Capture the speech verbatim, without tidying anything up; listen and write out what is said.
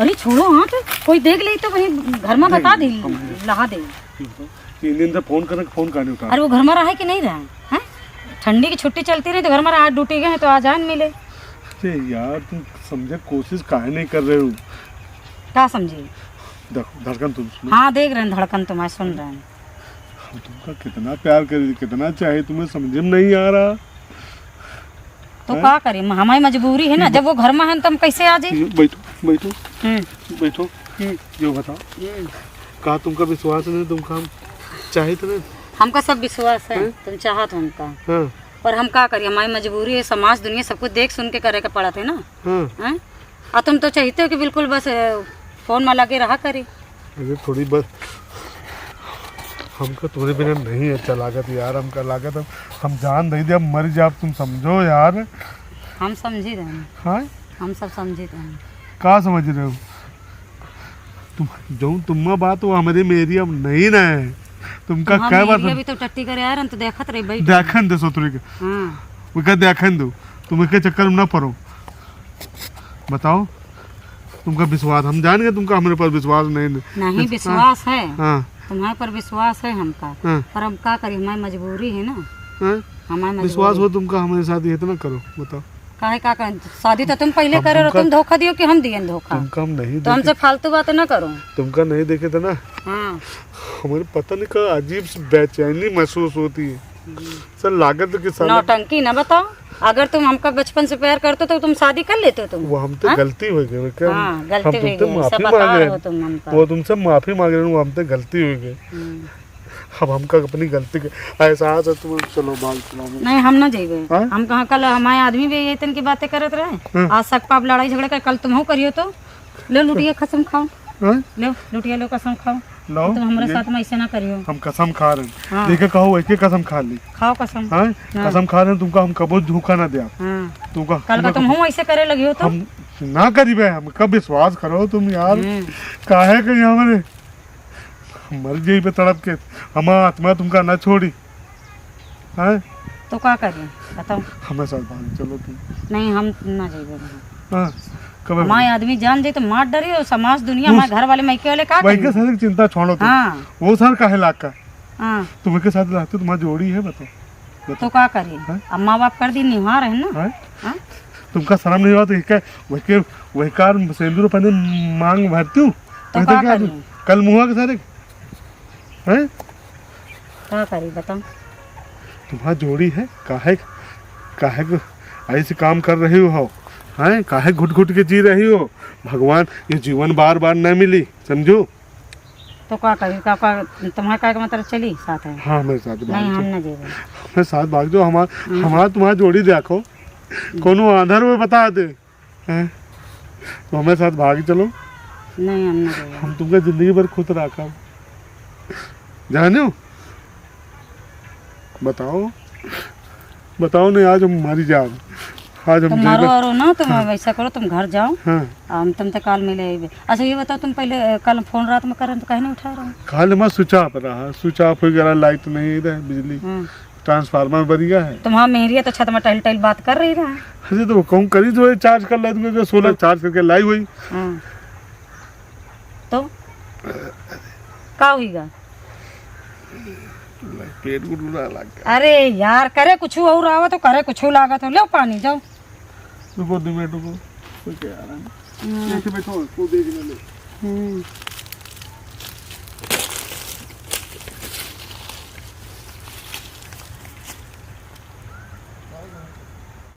अरे छोड़ो, हाँ, तो कोई देख ले तो वहीं घर में बता दे, नहीं, हम लहा दे। ये दिन से फोन करने, फोन काहे नहीं उठा? अरे वो घर में रहा है कि नहीं रहा है? ठंडी की छुट्टी चलती रही तो घर में आज ड्यूटी गए हैं तो आज आन मिले। अरे यार, तुम समझे कोशिश काहे नहीं कर रहे हो? का समझी? देखो, धड़कन तुम सुनो। हाँ, देख रहे हैं धड़कन तुम्हारे, सुन रहे हैं। हम तुमका कितना प्यार करी, कितना चाहे, तुम्हें समझे में नहीं आ रहा। तो हैं? का करी, हमारी मजबूरी है ना, ये जब वो घर में है तो हम कैसे आ जाई? ये बैठो, बैठो, हम्म। बैठो। हम्म। यो बताओ, हम्म। का तुमका विश्वास नहीं, तुमका हम चाहित नहीं? हमका सब विश्वास है, हैं? तुम चाहत हो हमका। हाँ। पर हम का करी, हमारी मजबूरी है, समाज दुनिया सब कुछ देख सुन के करे के पड़त है ना। हाँ। हैं? और तुम तो चाहते हो कि बिल्कुल बस, अ, फोन में लगे रहा करी। अरे थोड़ी बस, हमका तुम्हारे बिना नहीं अच्छा लागत यार, हमका लागत हम, हम जान दे दे, हम मर जाब, तुम समझो यार। हम समझी रहे हैं। हाँ? हम सब समझी रहे हैं। का समझ रहे हो? तुम, जो तुम्हारा बात वो हमारे में एरिया में नहीं ना है। तुमका हम कै बात एरिया भी तो टट्टी करे आ रहे हैं, तो देखत रहे बैठ। देखन दे ससुरी के। हाँ। उनका देखन दो, तुम इसके चक्कर में ना पड़ो। बताओ, तुमका विश्वास, हम जान गए तुमका हमारे पर विश्वास नहीं, नहीं। नहीं, विश्वास है। हाँ। तुम्हारे पर विश्वास है हमका। हाँ। पर अब का करी, हमारी मजबूरी है ना। हाँ? हमारी मजबूरी। विश्वास हो तुमका हमारे साथ, ये इतना करो, बताओ। काहे का कर, शादी तो तुम पहले हम करे रहो, तुमका तुम धोखा दियो कि हम दियन धोखा? तुमका हम नहीं तो हमसे देखे। फालतू बात ना करो। तुमका नहीं देखे थे ना। हाँ। हमारे पता नहीं का अजीब सी बेचैनी महसूस होती है। हम्म। सर लागत कि साला नौटंकी ना बताओ, अगर तुम हमका बचपन से प्यार करते तो तुम शादी कर लेते तुम, वो हम तो हाँ? गलती हो गई, वो क्या हाँ, गलती हम हो तुमसे गई, माफी सब मांग बता रहे रहे हो हैं। तुम हमका। वो तुमसे माफी मांग रहे हैं, वो हम तो गलती हो गई। हम्म। अब हमका अपनी गलती के एहसास है, तुम चलो बाल चलाओ। नहीं, हम ना जइबे। हाँ? हम कहाँ, कल हमारे आदमी भी ये तन की बातें करत रहे। हाँ। आज सक पाप लड़ाई झगड़ा कर, कल तुम हो करियो तो ले लुटिया कसम खाओ। हाँ? ले लुटिया लो कसम खाओ। लो, तुम हमारे ये साथ में ऐसे ना करियो। हम कसम खा रहे हैं। हाँ। देखे कहो, एक कसम खा ली। खाओ कसम। हाँ? हाँ। कसम खा रहे हैं, तुमका हम कबो धोखा ना दिया। हाँ। तुमका, कल का तुमका तुम हम ऐसे करे लगियो तो? हम ना करिबे, हम कब विश्वास करो तुम यार। हम्म। काहे के हमारे मर जाई पे तड़प के, हमार आत्मा तुमका ना छोड़ी। हैं? तो का करी? बताओ। हमें साथ भाग चलो तुम। नहीं, हम ना जाइबे वहाँ। हाँ, कब हमारे आदमी जान जाई तो मार डरी और समाज दुनिया, उस हमारे घर वाले, मायके वाले का वही के कही? सारे चिंता छोड़ो तुम। हाँ। वो सर काहे लाग का? हाँ। तुम के साथ रहते, तुम्हारी जोड़ी है, बताओ। तो का करी? हैं? अब माँ बाप कर दी, निहार है ना। हैं? हाँ? तुमका शर्म नहीं हुआ तो एक, वही के, वही कार सेंदूर पहने मांग भरती हूँ। तो वही तो का क्या करी? कल मुँह के सारे, हैं? का करी बताओ? तुम्हार जोड़ी है, काहे, काहे को ऐसे काम कर रही हो, हैं? काहे घुट घुट के जी रही हो? भगवान ये जीवन बार बार न मिली, समझो। तो का करी, का, का, तुम्हारे का, का मतलब चली साथ है? हाँ, मेरे साथ नहीं, भाग हम जाओ। ना जेबे। हमें साथ भाग जाओ, हमार, हम्म। हमार तुम्हार जोड़ी देखो, हम्म। कोनो आंधर में बता दे, हैं? तो हमें साथ भाग चलो। नहीं, हम ना जेबे। हम तुमका जिंदगी भर खुश रखब, जाने हो? बताओ, बताओ नहीं, आज हम मरी जाब। आज हम तुम जेबे। मरो और ना, तुम हाँ। अब ऐसा करो, तुम घर जाओ। हाँ। हम तुम ते काल मिले अइबे। अच्छा, ये बताओ, तुम पहले, अ, कल फोन रात में करन तो काहे नहीं उठा रहे हो? काल हमारा switch off रहा, switch off हो गया, light नहीं रहे, बिजली। हम्म। Transformer बन गया है। तुम्हारा मेहरिया तो छत में टहल टहल बात कर रही रहा। अरे, तो वो कहूँ करी जो है, charge कर लाई, तुमने जो solar हाँ। Charge करके लाई हुई। हाँ। तो का हुईगा? पेट गुड़गुड़ा लग गया। अरे यार, करे कुछ और आवा तो करे कुछ लागत हो। लो पानी, जाओ। रुको, दो मिनट रुको। कोई कह रहा है। हम्म। ऐसे बैठो, वो देख ले, ले। हम्म।